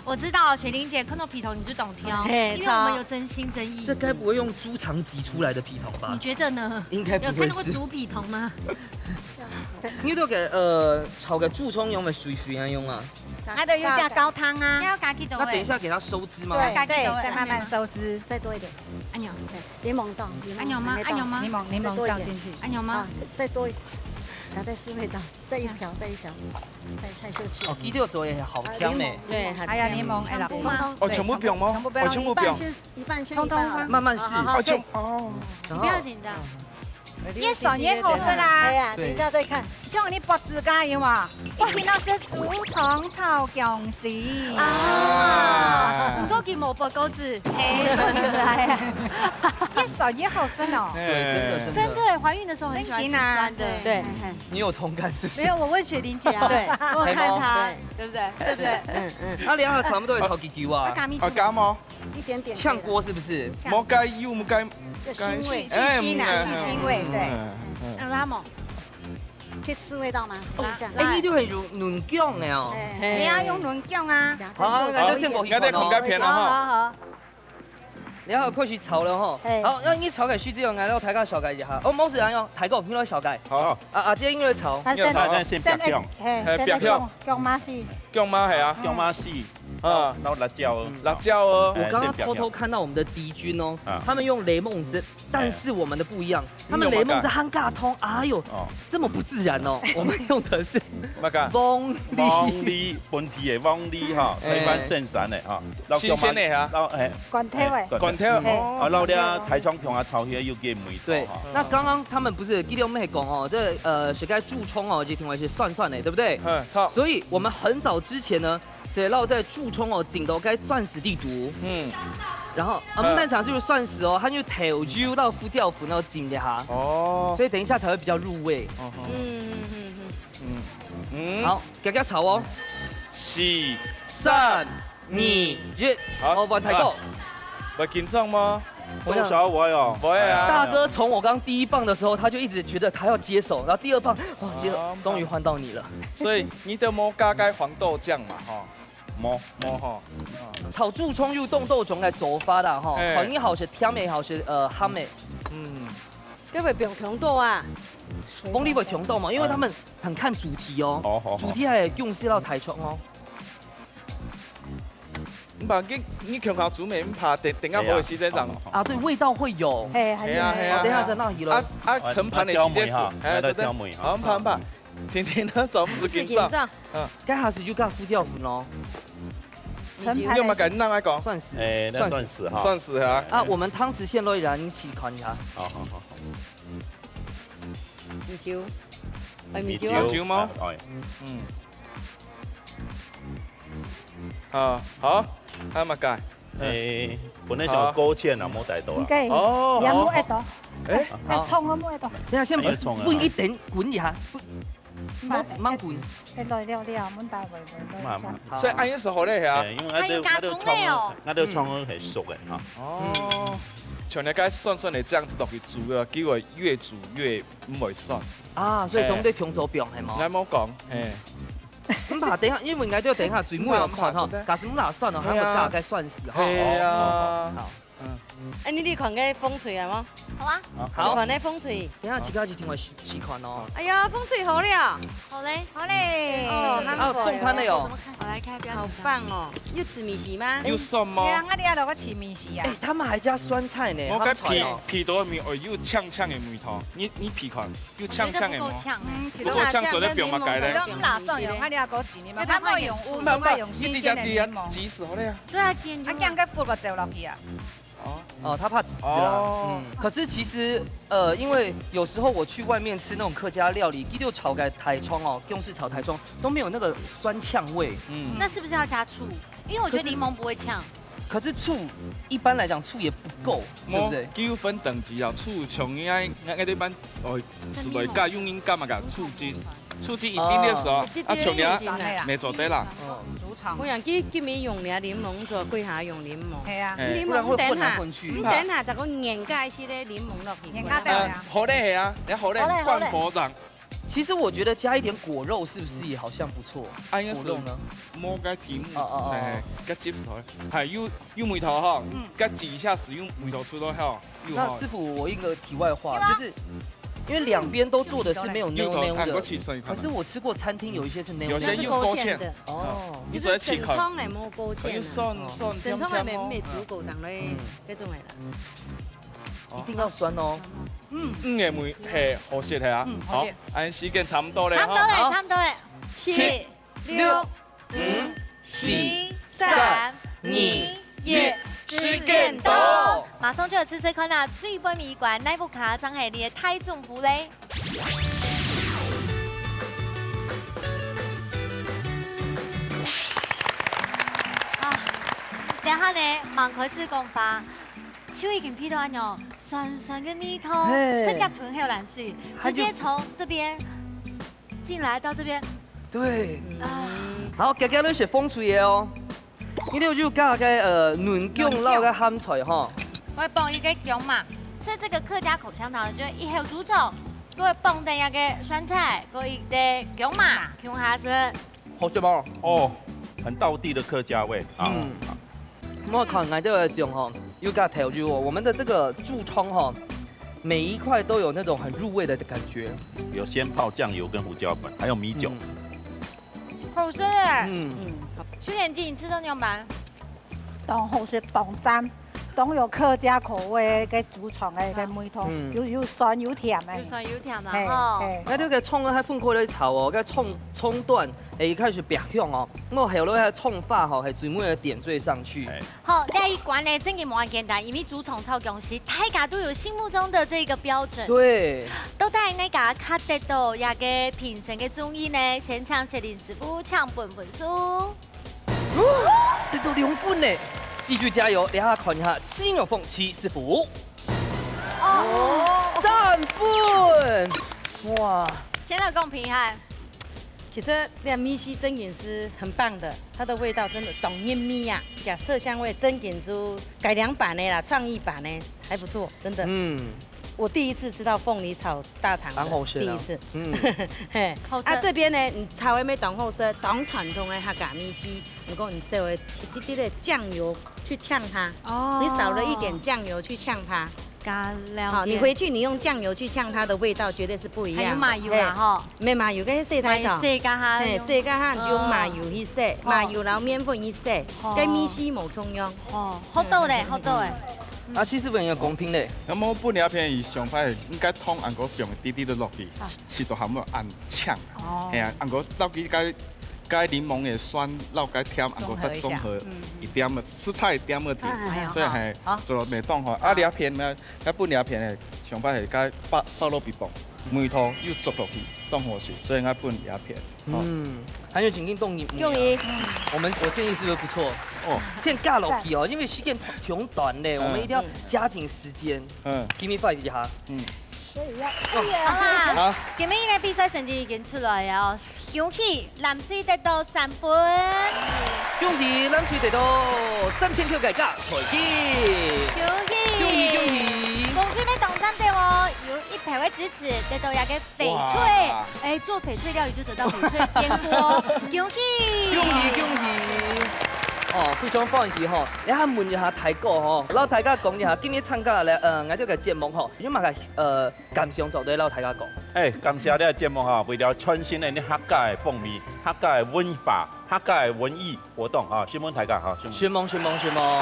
我知道，雪玲姐看到皮頭你就懂挑，嘿，因為我們有真心真意。這該不會用豬腸擠出來的皮頭吧？你覺得呢？應該不會是。有看到過豬皮頭嗎？你都給，呃，炒個豬腸用个水水啊用啊。啊，對，有加高湯啊。要加幾多？那等一下給它收汁嗎？對，要加幾多？對，再慢慢收汁。再多一點。哎呦。對。 檸檬倒，檸檬，哎呦媽，還沒倒。哎呦媽。檸檬，檸檬倒進去。哎呦媽。啊，再多一，然後再試味道，再一瓢，再一瓢，再，再下去。哦，雞柳做得好香呢。啊，檸檬，對，很香。還有檸檬，哎，老公。通通，哦，全部不用嗎？對，全部不用。哦，全部不用。一半先，一半先，通通放。一半好。慢慢試。好，好，哦，全，可以。哦。你不要緊張。越酸越好食啊。哎呀，等一下再看。像你剝指甲有無？一定要食豬腸炒薑絲。啊，毋過佢無剝果子。哎，越酸越好食哦。對，真的，真的。真的，懷孕的時候很喜歡吃酸的。真的啊。對。你有同感是不是？沒有，我問雪玲姐啊。對。我看她，對。對不對？對不對？嗯，嗯。啊，你還差不多炒幾久啊？啊，加米酒。啊，加嗎？一點點可以了。炝鍋是不是？炝。無加油，無加，有腥味，加，哎，去腥啊，嗯，去腥味，對。嗯，嗯，嗯。讓它猛。可以試味道嗎？試一下。哎，你都很有嫩薑的哦。哎。你要用嫩薑啊。好，好，好，那先過去看哦。好，好，好。 然後開始炒了吼。嘿。好，那你炒个時節，𠊎摎大家紹介一下。哦，無事啊，用大哥，你來紹介。好。啊，啊，這應該炒。啊，先，你來炒啊。先，先，先，嘿，先煏香。薑，薑嫲絲。薑嫲，嘿啊。薑嫲絲。啊。然後辣椒哦。嗯。辣椒哦。哎，我剛剛偷偷看到我們的敵軍哦，先煏香。啊。他們用檸檬汁，但是我們的不一樣，哎。他們檸檬汁還加糖，哎喲，哦。這麼不自然哦。我們用的是 麼个？黃梨。黃梨，本地的黃梨哈，哎。臺灣生產的哈。然後新鮮的哈。然後，哎，罐頭的。哎，罐頭。罐頭，嘿。哦。啊，然後呢，大腸薑啊，炒起來有個味道哈。對，那剛剛他們不是，記得我們還講哦，這，呃，這個豬腸哦，就聽說是酸酸的，對不對？嗯，著。所以我們很早之前呢，是落在豬腸哦，浸到該酸水裡肚。嗯。然後，啊，嗯。毋單淨就係酸水哦，還有豆油摎胡椒粉哦，浸一下。哦。所以等一下才會比較入味。哦，哦。嗯，嗯，嗯，嗯。 嗯。嗯。好，遽遽炒哦。四、三、二、一。好。哦，換大哥。啊。會緊張嗎？我想，我想要，我要。不會啊。大哥從我剛第一棒的時候，他就一直覺得他要接手，然後第二棒，哦，接手，哦，終於換到你了。所以你都無加該黃豆醬嘛，吼？無。無吼。哦。炒豬腸有當多種个做法啦，吼。哎。可能好食甜个，好食，呃，鹹个。嗯。該會放當多啊？黃梨會放當多嘛，因為他們 很看主題哦。哦，好，好。主題還有薑絲摎大腸哦。毋怕，你，你強調煮味，毋怕，等，等下好个時間上。對啊，好，好，好。啊，對，味道會有。嘿，還有。係啊，係啊。哦，等一下再落去咯。啊，啊，盛盤个時間是，啊，啊，調味哈，哎，來，來，對，對。調味哈。好，毋怕，毋怕。天天都做，毋使緊張。毋使緊張。嗯。該下次就加胡椒粉咯。盛盤个。你有無跟人家講？蒜絲。哎，那蒜絲。蒜絲哈。蒜絲哈。啊，我們湯匙先落去，然後你試看一下。好，好，好，好。米酒。哎，米酒啊。米酒嗎？啊，哎。嗯。啊，好，還有麼个？哎，本來想勾芡啊，好啊。無帶到啊。應該哦，也無愛到。好。哎。哎，蔥啊，無愛到。等下先，哎，蔥啊。滾一點，滾一下。毋好，毋好滾。哎，來了了，毋好打滾，滾，滾。慢慢。好。所以恁樣係好个係啊。哎，因為𠊎都，還有加蔥个哦。𠊎都，𠊎都蔥係熟个哈。哦。嗯。像你該酸酸个這樣子落去煮个，結果越煮越 毋會酸。啊，所以總得重做表係無？哎。𠊎無講，嘿。毋怕，等一下，因為𠊎都等一下最尾要看吼，毋怕，毋怕，對。假使毋拿酸哦，還會加該蒜絲吼。係啊。好，好，好。嗯。哎，你，你看該風水啊無？好啊。好。你看該風水。等一下，自家就聽我試，試看哦。哎呀，風水好了。好嘞。好嘞。哦，還不錯喲。啊，中餐了喲。我來看，不要緊張。好棒哦，有吃米線嗎？有酸嗎？對啊，𠊎這下落去吃米線啊。哎，他們還加酸菜呢，我該皮，他們炒哦。皮多米，哦，有嗆嗆个味道。你，你皮看。 有嗆嗆个無？我覺得不夠嗆欸。嗯，不夠嗆做得放麼个咧？其他醬跟檸檬，其他不用，還愛用新鮮的檸檬。慢慢，你直接滴啊，擠死好了呀。對啊，煎就好。啊，這樣該胡椒走落去啊。哦。哦，他怕籽啦。哦。嗯，可是其實，呃，因為有時候我去外面吃那種客家料理，佢兜炒个大腸哦，中式炒大腸都沒有那個酸嗆味。嗯。那是不是要加醋？因為我覺得檸檬不會嗆。可是，可是醋，一般來講醋也不夠，對不對？無，佢有分等級啊，醋像𠊎，𠊎，𠊎這般，哦， 係來加，用人加嘛加醋精，醋精一定个時候，哦。啊，像你啊，一定个醋精啊。無做得啦。嗯。我想今，今晡日用這檸檬做，過下用檸檬。係啊。哎。檸檬等下，不然會混來混去。你等下再給我研究一些檸檬落去。研究到啊。呃，好嘞，係啊，你好嘞，好嘞，好嘞。灌火掌。其實我覺得加一點果肉是不是也好像不錯？啊，應該是果肉呢？無該題目，哦，哦，哦。哎，該接受，還有，有味道哈，嗯。該擠一下使用味道出來哈。 有哈。那師傅，我一個題外話，有啊。就是因為兩邊都做的是沒有 neu neu 的，有的，啊，我去試試看啊。可是我吃過餐廳有一些是 neu neu 的。有些有勾芡。那是勾芡的。哦。你說要試看。就是整湯的沒有勾芡啊。有酸，哦。酸甜甜哦。整湯的沒，沒煮過，當然，嗯。該種的啦。哦。一定要酸哦。嗯。嗯，个味，嘿，好食的啊。嗯，好食。好，恁時間差不多了哈。差不多了，好。差不多了。七、七、六、六、五、四、三、二、一，時間到。馬馬上就來試試看啊，最尾一關，哪一家正係你个大丈夫咧？啊，等下呢，吂開始講話，就已經鼻到恁樣酸酸个味道，嘿。直接吞口涎水，直接從這邊進來到這邊。對。啊。好，遽遽來食紅隊个哦。 你兜有加个，呃，嫩薑摎个鹹菜吼。𠊎會放一個薑嫲，所以這個客家口香糖就一口豬腸，𠊎會放等一個酸菜，𠊎一個薑嫲，共下食。好食無？哦，很道地的客家味啊。嗯。莫看𠊎兜个醬吼，有加豆油哦，我們的這個豬腸吼，每一塊都有那種很入味的感覺。有先泡醬油跟胡椒粉，還有米酒。嗯。 好食耶！嗯。嗯。秀蓮姐，你試著仰般？當好食，當讚，當有客家口味个豬腸个，个味道，嗯。有，有酸有甜个。有酸有甜啦，嘿，吼。嘿。該這個蔥呢，還分開來炒哦，該蔥，蔥段，欸，一開始爆香哦，然後後來該蔥花吼，還最尾个點綴上去。哎。 好，這一關呢，真个無恁簡單，因為豬腸炒薑絲，大家都有心目中的這個標準。對。到底哪家較得到這個評審个中意呢？先請雪玲師傅，請分分數。哦，得到兩分呢，繼續加油，這下看一下徐玉鳳徐師傅。哦。三分，哇。先來公平哈。 其實這味緒真个係很棒的，它的味道真的當入味啊！這色香味真个就改良版的啦，創意版的，還不錯，真的。嗯。我第一次吃到鳳梨炒大腸的，蠻好吃的。第一次。嗯。嘿，好吃。啊，這邊呢，你炒个乜當好食，當傳統的客家味緒，不過你稍微一滴滴的醬油去嗆它，哦。你少了一點醬油去嗆它。 加了解。好，你回去你用醬油去嗆它的味道，絕對是不一樣的。還有麻油啦，嘿。吼。無麻油，該洗菜炒。麻油洗加下嘿，用。洗加下，你就用麻油去洗，嗯。麻油然後麵粉去洗，哦。該味緒無重要。哦，學到咧，嗯，嗯，學到咧。嗯。啊，其實分人公平咧。那麼本來片伊上擺應該燙，還過放滴滴的落去，啊。食到還無恁嗆。哦。嘿啊，還過落去該，該檸檬个酸，落該甜，還過再綜合綜合一下。嗯。一點仔，食菜一點仔甜。哎呀，所以嘿，好，好。做到袂當好。啊，這片呢， 𠊎分這片个想法係該放，放落去放，味道又足落去，當好食，所以𠊎分這片。哦。嗯，還有請聽眾你，恭喜。我們，我建議是不是不錯？哦。先加落去哦，因為時間忒短咧，嗯。我們一定要加緊時間。嗯。Give me five一下。嗯。可以啊，可以啊。好啦，好。今晡日个比賽成績已經出來了哦。 恭喜藍隊得到三分。恭喜藍隊得到三千票个加菜金。恭喜！恭喜，恭喜！紅隊乜當讚个哦，有一票个支持，得到這個翡翠。哇！哎，做翡翠料理就得到翡翠堅果哦，恭喜！恭喜，恭喜！哦，非常歡喜吼，這下問一下大哥吼，摎大家講一下，今日參加了，呃，𠊎這個節目吼，有麼个，呃， 感想做得摎大家講。哎，感謝這個節目哈，為了傳承恁樣客家个風味、客家个文化、客家个文藝活動哈，承蒙大家哈，承蒙。承蒙，承蒙，承蒙。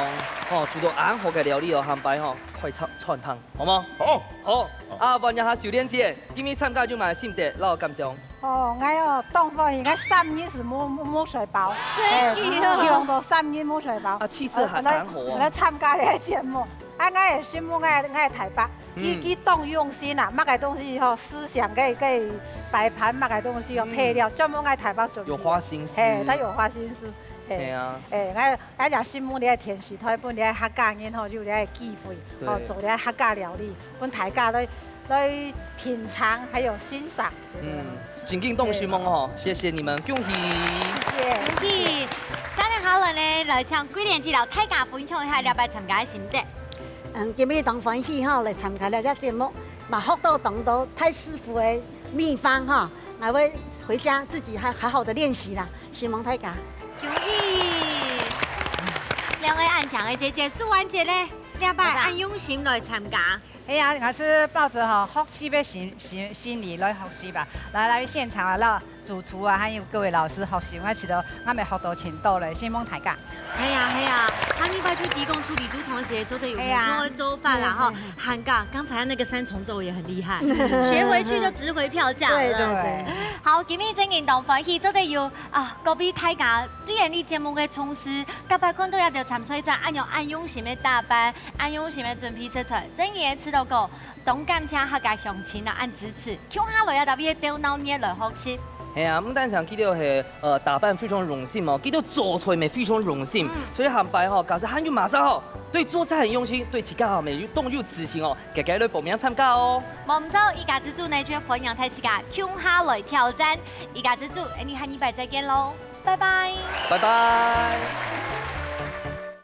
吼，做到恁好个料理哦，下擺吼，開餐，餐廳，好無？好。好。好。啊，換一下秀蓮姐，今日參加有麼个心得摎感想？哦，𠊎哦，當歡喜，𠊎三日係無，無，無睡飽。真个哦。哎，用到三日無睡飽。啊，氣色還，呃，來，還好哦。來參加這個節目。啊，𠊎也承蒙𠊎，𠊎大伯。 嗯。佢，佢當用心啊，麼个東西吼，思想个，个擺盤，麼个東西哦，嗯。配料，專門𠊎大伯準備。有花心思。嘿，他有花心思。嘿。嘿啊。哎，𠊎，𠊎也承蒙你个電視台，分你个客家人吼，有這個機會，對。吼，做這個客家料理，分大家來，來品嚐，還有欣賞。嗯。 真个當承蒙吼，謝謝你們，恭喜！謝謝。恭喜！再來下來呢，來請桂蓮姐摎大家分享一下這擺參加个心得。嗯，今日當歡喜吼，來參加這隻節目，嘛學到當多大師傅个秘方吼，𠊎會回家自己還好好的練習啦，承蒙大家。恭喜！兩位恁靚个姐姐，淑婉姐呢，這擺恁用心來參加。 係啊，𠊎係抱著吼學習个心，心，心理來學習吧。來，來現場啊，摎主廚啊，還有各位老師學習，𠊎試著𠊎乜學到盡多咧，承蒙大家。係啊，係啊，下禮拜就提供處理豬腸時，做得有係啊用个做法啦吼嗯嗯。還講剛才那個三重奏也很厲害，學回去就值回票價了。對對對。好，今日真正當歡喜，做得有啊，各位大家對𠊎俚節目个重視，逐擺看到這條參賽者恁樣恁用心个打扮，恁用心个準備食材，真正試著講，當感謝客家鄉親啊，恁支持，共下來啊，特別鬥鬧熱來學習。係啊，毋單淨佢兜係呃打扮非常用心哦，佢兜做菜乜非常用心，嗯所以下擺吼，假使還有麼儕吼，對做菜很用心，對自家吼乜有當有自信哦，遽遽來報名參加哦。無毋著，一家之煮呢就歡迎大自家共下來挑戰。一家之煮，𠊎俚下禮拜再見囉，拜拜。拜拜。